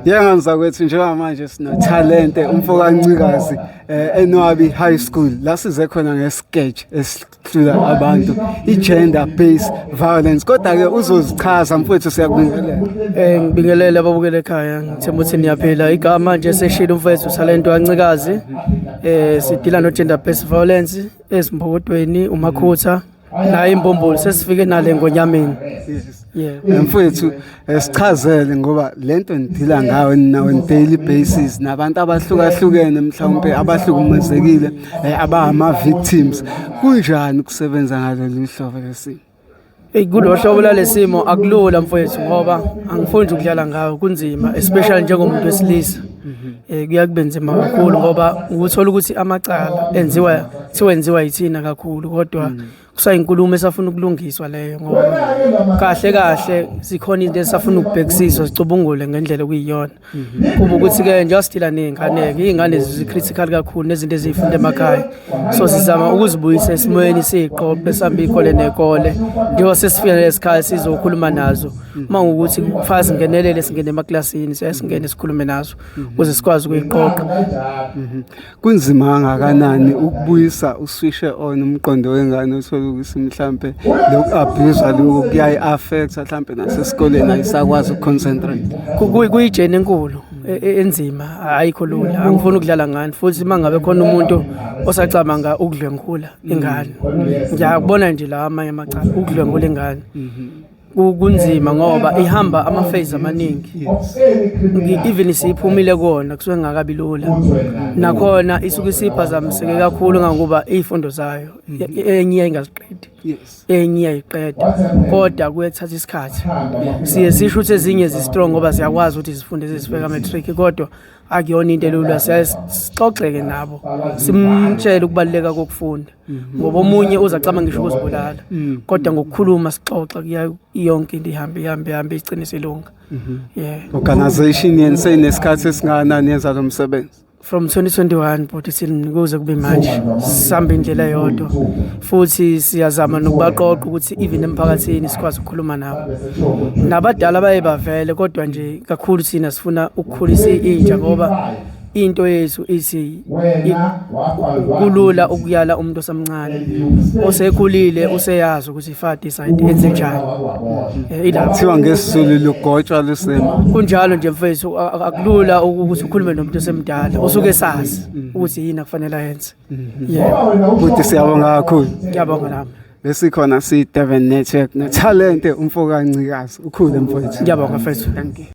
Yengane zakwethu, njengamanje sinoThalente umfo kaNcikazi eNwabi High School, la size khona nge-sketch esihlula abantu, i-gender based violence. Kodwa-ke uzozichaza mfowethu, siyakubingelela. Ngibingelele ababukele ekhaya, ngithemba ukuthi niyaphila. Igama nje seshilo umfethu, Talento kaNcikazi. Sidila no gender based violence ezimbokodweni, umakhutha naye imbumbulu, sesifike nale ngonyameni. Yeah. Mfowethu, sichazele ngoba lento nidila ngayo nina on daily basis nabantu abahlukahlukene, mhlawumbe abahlukumezekile, abangama-victims. Kunjani ukusebenza ngalolu hlobo lesimo? Hey, kulo hlobo lalesimo akulula mfowethu, ngoba angifuni nje ukudlala ngayo, kunzima, especially njengomuntu wesilisa. Kuya kube nzima kakhulu ngoba ukuthola ukuthi amacala enziwa kuthiwa enziwa yithina kakhulu, kodwa kusayinkulumo esafuna ukulungiswa leyo, ngoba kahle kahle zikhona izinto esafuna ukubhekisiswa, sicubungule ngendlela okuyiyona. Kuba ukuthi-ke njengoba sidila ney'ngane-ke, iy'ngane zi-critical kakhulu nezinto eziy'funda emakhaya, so sizama ukuzibuyisa esimweni, siyiqoqe, sihambe iy'kole ney'kole, njengoba sesifika nalesikhathi sizokhuluma nazo. Uma ngukuthi kufanele singenelele, singene emaklasini, siyaye singene sikhulume nazo ukuze sikwazi ukuyiqoqa. Kunzima kangakanani ukubuyisa, uswishe on umqondo wengane uthole ukuthi mhlampe lokhu-abuse lokhu kuyayi-affect-a, mhlampe nasesikoleni ayisakwazi uku-concentrate? Kuyi-journey enkulu enzima, ayikho lula, angifuni ukudlala ngani. Futhi uma ngabe khona umuntu osacabanga ukudlwengula ingane, ngiyakubona nje la amanye amacala ukudlwengula ingane, kunzima ngoba ihamba ama-phase amaningi. Even isiphumile kona kusuke kungakabi lula, nakhona isuke isiphazamiseke kakhulu ngangokuba iy'fundo zayo enye ingaziqedi, enye iyayiqeda, kodwa kuyethatha isikhathi. Siye sisho ukuthi ezinye zi-strong ngoba ziyakwazi ukuthi zifunde zizifika matric, kodwa akuyona into elula. Siyaye sixoxeke nabo, simtshele ukubaluleka kokufunda, ngoba omunye uzacama ngisho ukuzibulala, kodwa ngokukhuluma sixoxa kuya yonke into ihambe ihambe ihambe, igcine silunga, yeah. Organization yenu seyinesikhathi esingakanani yenza lo msebenzi? From 2021 but till kuze kube manje sihamba indlela eyodwa, futhi siyazama nokubaqoqa ukuthi even emphakathini sikwazi ukukhuluma nabo, nabadala baye bavele, kodwa nje kakhulu thina sifuna ukukhulisa intsha, ngoba into yethu ithi kulula ukuyala umuntu osamncane, osekhulile useyazi ukuthi if decide enze njani. Ilapho. Kuthiwa ngesiZulu lugotshwa lusema. Kunjalo nje mfethu, akulula ukuthi ukhulume nomuntu osemdala osuke esazi ukuthi yini akufanele ayenze, yeah. Futhi siyabonga kakhulu. Ngiyabonga nami. Besikhona siyi-Durban Network noThalente umfo kaNcikazi. Ukhule mfowethu. Ngiyabonga mfethu. Thank you.